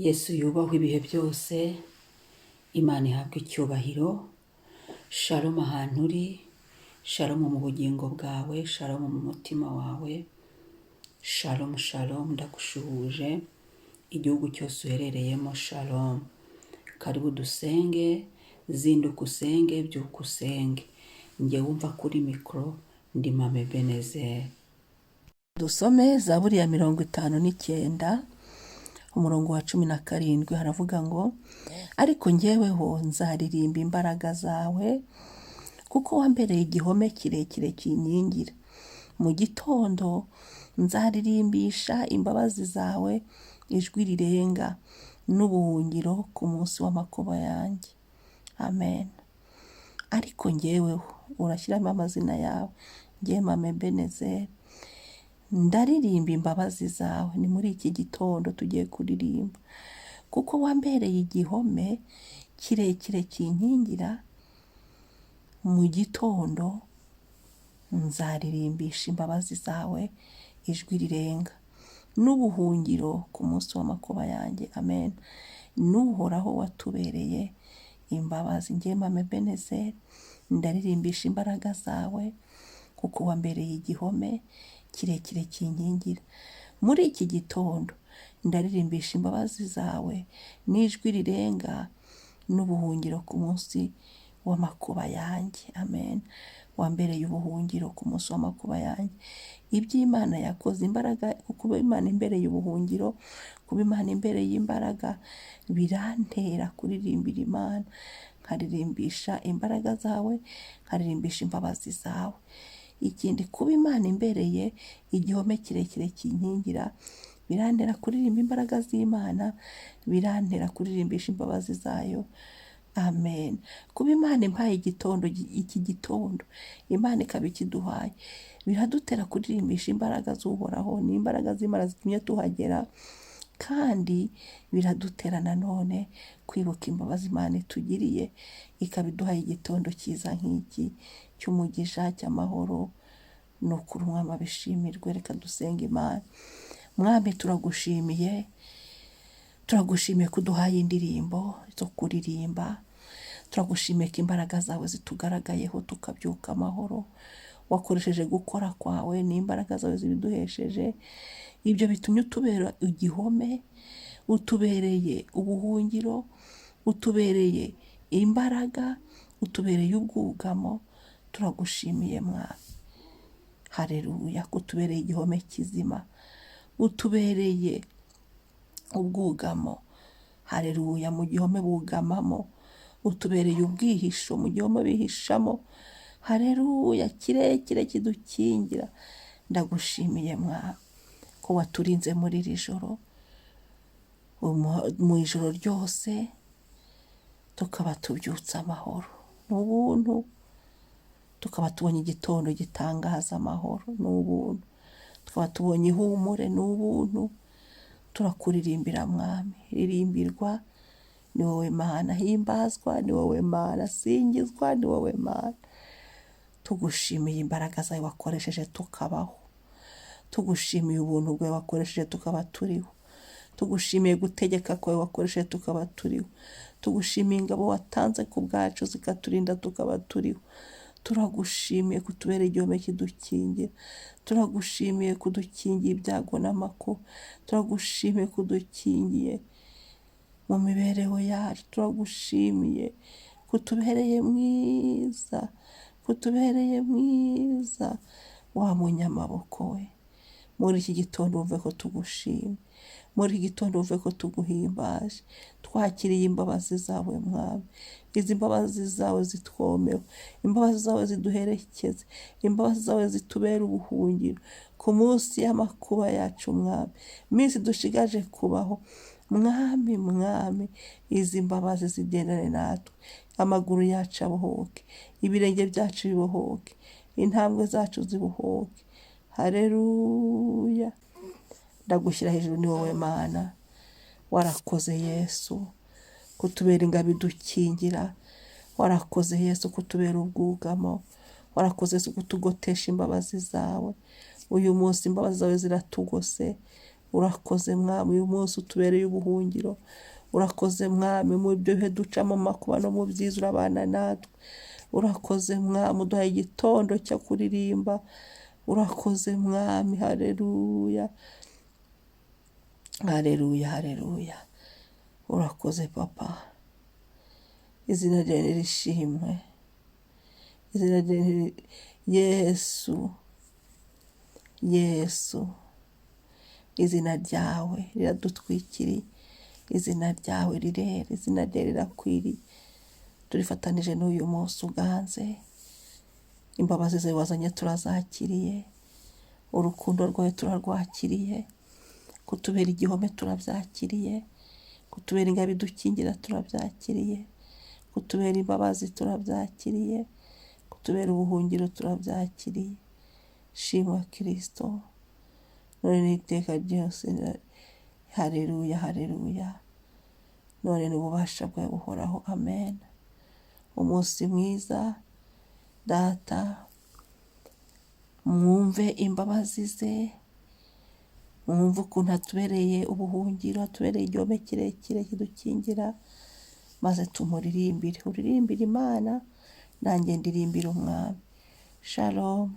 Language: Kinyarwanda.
Yesu yubahwe ibihe byose, Imana ihabwe icyubahiro. Shalom ahantu uri, shalom mu bugingo bwawe, shalom mu mutima wawe, shalom shalom, ndagushuhuje igihugu cyose uherereyemo, shalom. Karibu dusenge, zinduka usenge, byuka usenge. Njye wumva kuri mikoro ndi Mame Benezeri. Dusome Zaburi ya 59, umurongo wa 17, haravuga ngo: "Ariko njyeweho nzaririmba imbaraga zawe, kuko wambereye igihome kirekire kinkingira. Mu gitondo nzaririmbisha imbabazi zawe ijwi rirenga, n'ubuhungiro ku munsi w'amakuba yanjye." Amen. Ariko njyeweho, urashyiramo amazina yawe, njye Mame Benezeri ndaririmba imbabazi zawe. Ni muri iki gitondo tugiye kuririmba, kuko wambereye igihome kirekire kinkingira. Mu gitondo nzaririmbisha imbabazi zawe ijwi rirenga, n'ubuhungiro ku munsi w'amakuba yanjye. Amen. N'Uhoraho watubereye imbabazi. Njye Mame Benezeri ndaririmbisha imbaraga zawe, kuko wambereye igihome kirekire kinkingira. Muri iki gitondo ndaririmbisha imbabazi zawe n'ijwi rirenga, n'ubuhungiro ku munsi w'amakuba yanjye. Amen. Wambereye ubuhungiro ku munsi w'amakuba yanjye. Ibyo Imana yakoze, imbaraga, kuba Imana imbereye ubuhungiro, kuba Imana imbereye imbaraga, birantera kuririmbira Imana, nkaririmbisha imbaraga zawe, nkaririmbisha imbabazi zawe. Ikindi, kuba Imana imbereye igihome kirekire kinkingira, birantera kuririmba imbaraga z'Imana, birantera kuririmbisha imbabazi zayo. Amen. Kuba Imana impaye igitondo, iki gitondo Imana ikaba ikiduhaye, biradutera kuririmbisha imbaraga z'Uhoraho. Ni imbaraga z'Imana zitumye tuhagera, kandi biradutera nanone kwibuka imbabazi Imana itugiriye, ikaba iduhaye igitondo cyiza nk'iki cy'umugisha, cy'amahoro. Ni ukuri Umwami abishimirwe. Reka dusenga Imana. Mwami, turagushimiye, turagushimiye ko uduhaye indirimbo zo kuririmba. Turagushimiye ko imbaraga zawe zitugaragayeho, tukabyuka amahoro. Wakoresheje gukora kwawe n'imbaraga zawe zibiduhesheje. Ibyo bitumye utubera igihome, utubereye ubuhungiro, utubereye imbaraga, utubereye ubwugamo. Turagushimiye Mwami, hareruya, ko utubereye igihome kizima, utubereye ubwugamo. Hareruya. Mu gihome bugamamo, utubereye ubwihisho mu gihome bihishamo. Hareruya, kirekire kidukingira. Ndagushimiye Mwami ko waturinze muri iri joro, mu ijoro ryose, tukaba tubyutse amahoro n'ubuntu, tukaba tubonye igitondo gitangaza amahoro n'ubuntu, tukaba tubonye ihumure n'ubuntu. Turakuririmbira Mwami. Ririmbirwa, ni wowe Mana. Himbazwa, ni wowe Mana. Singizwa, ni wowe Mana. Tugushimiye imbaraga zawe wakoresheje tukabaho, tugushimiye ubuntu bwawe wakoresheje tukaba turiho, tugushimiye gutegeka kwawe wakoresheje tukaba turiho, tugushimiye ingabo watanze ku bwacu zikaturinda tukaba turiho. Turagushimiye kutubera igihome kidukingira, turagushimiye kudukingira ibyago n'amakuba, turagushimiye kudukingiye mu mibereho yacu, turagushimiye kutubereye mwiza, kutubereye mwiza, wa munyamaboko we. Muri iki gitondo wumve ko tugushimye, muri iki gitondo wumve ko tuguhimbaje. Twakiriye imbabazi zawe Mwami. Izi mbabazi zawe zitwomewe, imbabazi zawe ziduherekeze, imbabazi zawe zitubere ubuhungiro ku munsi y'amakuba yacu Mwami. Iminsi dushigaje kubaho Mwami, Mwami, izi mbabazi zigendane natwe, amaguru yacu abohoke, ibirenge byacu bibohoke, intambwe zacu zibohoke. Hareruya. Ndagushyira hejuru, ni wowe Mana. Warakoze Yesu kutubera ingabo idukingira, warakoze Yesu kutubera ubwugamo, warakoze Yesu kutugotesha imbabazi zawe. Uyu munsi imbabazi zawe ziratugose. Urakoze Mwami, uyu munsi utubereye ubuhungiro. Urakoze Mwami, mu byo bihe ducamo mu makuba no mu byiza urabana natwe. Urakoze Mwami, uduhaye igitondo cyo kuririmba. Urakoze Mwami, haleluya, haleluya, haleluya. Urakoze Papa, izina ryawe nirishimwe, izina ryawe Yesu, Yesu, izina ryawe riradutwikiriye, izina ryawe rirera, izina ryawe rirakwiriye. Turifatanije n'uyu munsi uganze, imbabazi zawe wazanye turazakiriye, urukundo rwawe turarwakiriye, kutubera igihome turabyakiriye, kutubera ingabo idukingira turabyakiriye, kutubera imbabazi turabyakiriye, kutubera ubuhungiro turabyakiriye. Shimwa Kirisito none n'iteka ryose. Haleluya, haleluya. None n'ububasha bwawe buhoraho, amen. Umunsi mwiza Data, mwumve imbabazi ze, mwumve ukuntu atubereye ubuhungiro, atubereye igihome kirekire kidukingira, maze tumuririmbire. Uririmbire Imana, nanjye ndirimbire Umwami. Shalom.